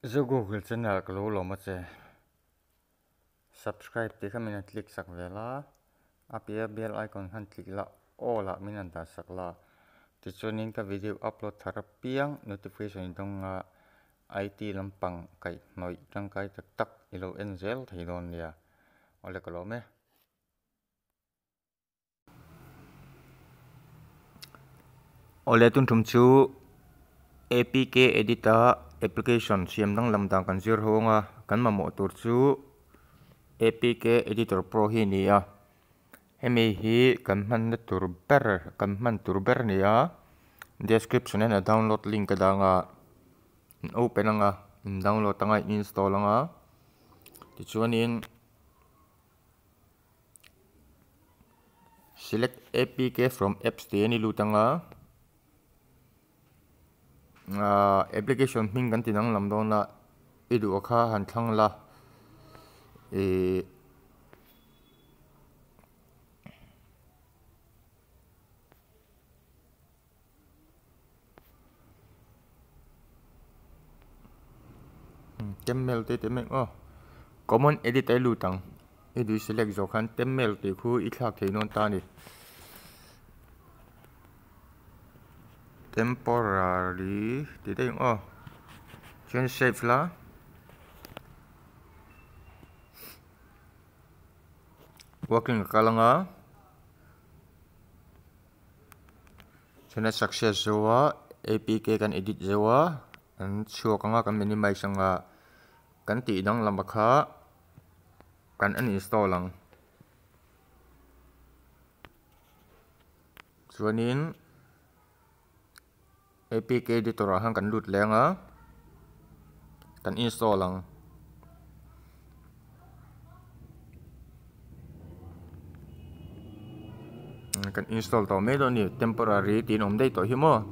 Zo Google channel ka lo lawm a che. Subscribe tih kha min han click sak ve la, a piah bell icon khan click la all ah min han dah sak la. Tichuanin ka video upload thar apiang notification i dawng a, IT lampang kaihhnawih tangkai tak tak i lo en zel thei dawn nia. Awle ka lawm e. Awle tun tum chu APK edit a application siam danglam dan kan zir ho anga kan mamawh tur chu APK editor pro hi a ni a hemi hi kan hmanna tur ber kan hman tur ber a ni a description ah hian a download link a dang a in open anga in download anga in install anga tichuanin. Select apk from apps tih a ni lut ang a ahh application hming kan ti danglam dawn a i duh kha han thlang la ihh Temmail te tih mai aw common edit a i lut ang i duh select zawh khan temmail tih khu i thlak thei dawn ta a ni temporary tih daih ang aw chuan save la working a kal anga. Chuan a success zo a apk kan edit zo a an chhuak ang a kan minimize ang a kan tih danglam a kha kan uninstall ang chuanin apk editor ah khan kan lut leh ang a kan install ang. Kan install tawh mai dawn a ni temporary tiin a awm daih tawh hi maw.